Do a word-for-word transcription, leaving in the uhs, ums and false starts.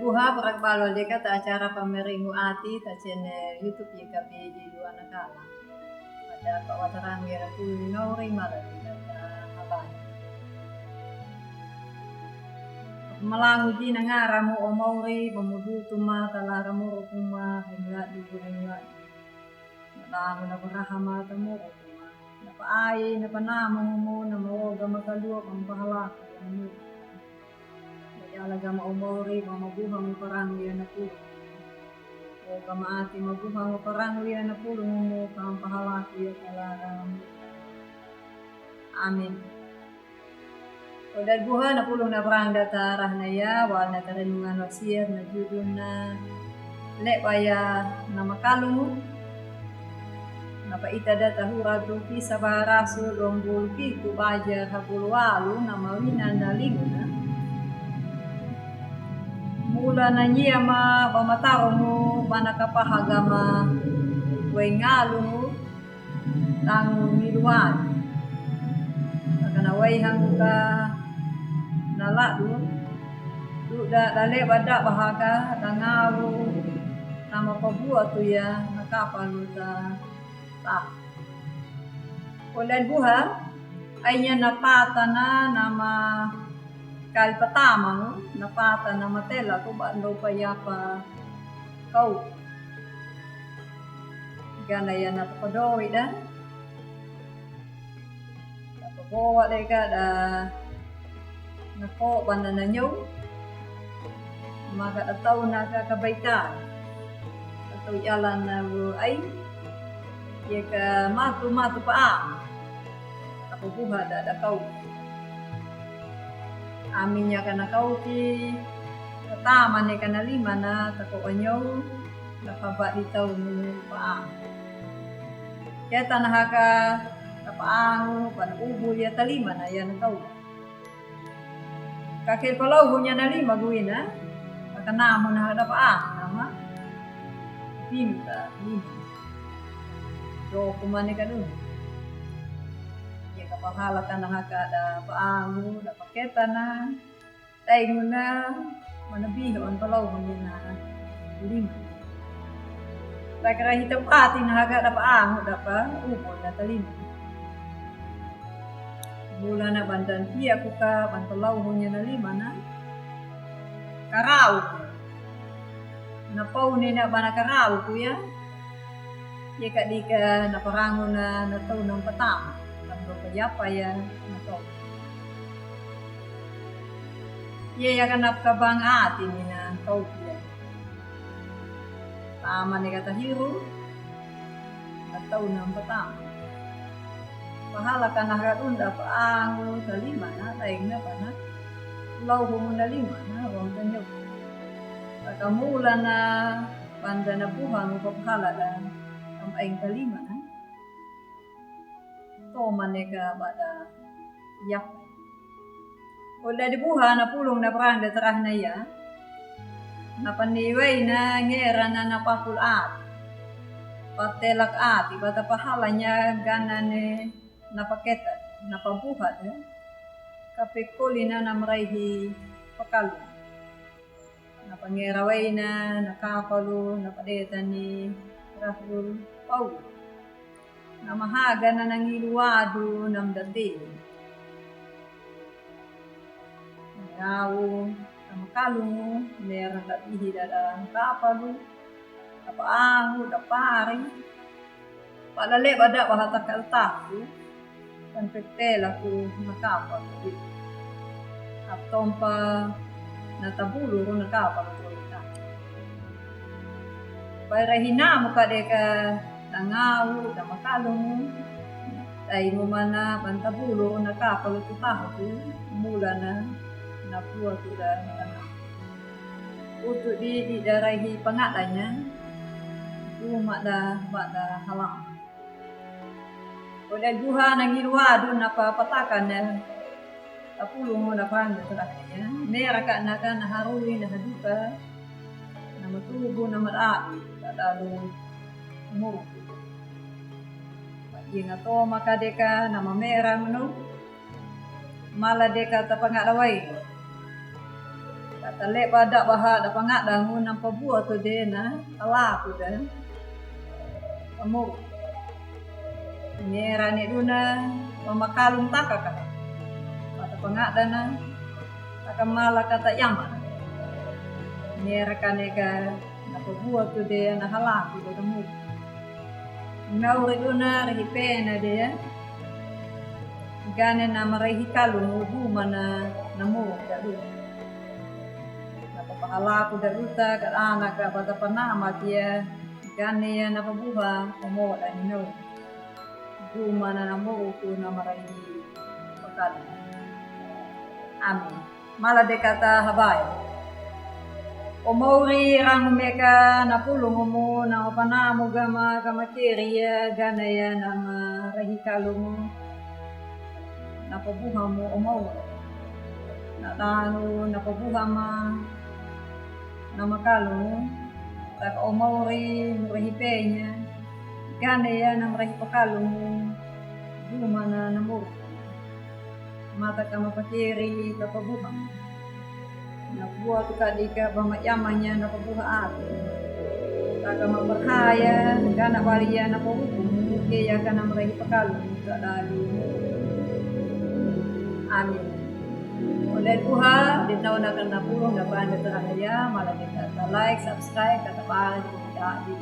Buha, brak balo deka ta acara Pameringu Ati ta channel YouTube YKB Delu Anakala. Pada pa watarangu ya na pulu ni mauri mala deka ta habari. Malangu dina ngaramu o mauri, ba mo dutu ma ta lara moro kuma, hengadu, hengadu. Na bangun na baraha mata moro kuma. Na paai, na panama mo, na mawoga makalua, ba mo pahalaku ya na moro. Ba yala gama o mauri, ba mabuha mo parangu ya na pulu. O gama ati mabuha mo parangu ya na pulu mo, ba mo pahalaku ya ta lara moro. Amin. Koda buha na pulu na parang da ta rahna ya, wal na ta renungan wasiat na judul na Leba ya na Makalungu. Na paita da ta hura tu Kisah Para Rasul ombul pitu, bajar hapulu walu na mawinan na linguna. Mula na nyia ma ba matarongu ba na kapaha gama waingalungu tangu miluan. Aka na wai hangu ka na ladu, duda da leba da baha ka da ngawu na mapabua tu ya na kapalu ta ta. Kolen buha, ainya na pata na nama kal patama, na pata na matela ku ba ndo pa yapa kau. Gana ya na papadoi da. Na pabowa deka da na ko bana na nyau. Maka da tau na ka kabaita. Atau yalan na wu ai. Ye ka matu matu pa a. Tapabuha da da kau. Aminya ka na kau ki katama ne ka na lima na tako anyau na kaba di tau mu pa a. Keta na haka tapa angu pa na ubu ya ta lima na ya na kau. Ka kel palauhu nya na lima gu ina. Ka na mo na haka tapa angu na ma. Pinta lima. Do kumane ka dun. Ya ka pahala ka na haka da pa angu da paketa na. Dai nguna manabiha wan palauhu nya na lima. Lakara hita pati na haka da pa angu da pa ubu na ta lima. Mula na bandan pia ku ka ban palauhu nya na lima na. Karau ku. Na pau ne na bana karau ku ya. Ye ka di ka na parangu na na tau na patama. Tando ka yapa ya na tau. Ye ya ka na kabang ati ni na tau ku ya. Tama ne ka ta hiru. Na tau na patama. Pahala ka na haka dun da pa angu ta lima na, dai na bana. Lau humu na lima na, wang ta nyau. Ka mula na banda na buha ngu ka pahala da. Am aing ta lima na. Toma ne ka bada yapa. Oda di buha na pulung na parang da tarahna ya. Na paniwai na ngera na na pakul ati. Patelak ati, bata pahala nya gana ne na paketa, na pabuha da. Kapekoli na na maraihi pakalu. Na pangera waina na kapalu na padeta ni Rahul Paul. Na mahaga na nangilu wadu na mdate. Ngau na makalungu nera labihi dada kapalu. Apa angu da pari. Pala leba da baha takal taku. Kan petela ku na kapa ku di. Atompa na tabulu ru na kapa ku di. Bai rahi namu ka deka na ngau da makalungu. Dai mu mana ban tabulu ru na kapa ku tahu ku. Mula na na pua ku da na. Utu di di da rahi pangadanya. Uma da mada halam. Oda buha nangilu wadu na pa patakan na tapulung na panda tarahna ya. Mera ka na ka na harui na haduka na matubu na marabi ka dalu muru. Inga toma ka deka na mamera munu. Mala deka tapangada wai. Ka Talepa dagbaha da pangadangu na pabutu de na halaku da. Amor. Nera ni duna mamakalung takaka. Kata pangadana. Taka mala kata yama. Nera kane ka na pabutu de na halaku da amor. Mauri duna rehi pena de. Gane na marehi kalungu gumana na moro da duna. Na papahalaku da duta ka dana ka bata panama tia. Gane ya na pabuha omo da ni no. Gumana na moro ku na marehi pakalungu. Amin. Mala de kata habai. O mauri rangu meka na pulungumu na opanamu gama gama keri ya gana ya na marehi kalungu. Na pabuhamu o mauri. Na danu na pabuhama na makalungu. Taka o mauri mu rehi penya. Gana ya na marehi pakalungu. Gumana na moro. Mata ka mapakeri ka pabuha. Na buatu ka dika ba mayamanya na pabuha atu. Taka maparhaya gana baliya na pabuha. Muke ya ka na marehi pakalungu ka dalu. Amin. Ole buha de na ona ka na pulung na banda tarana ya mala de kata like, subscribe, kata bari, kata bari.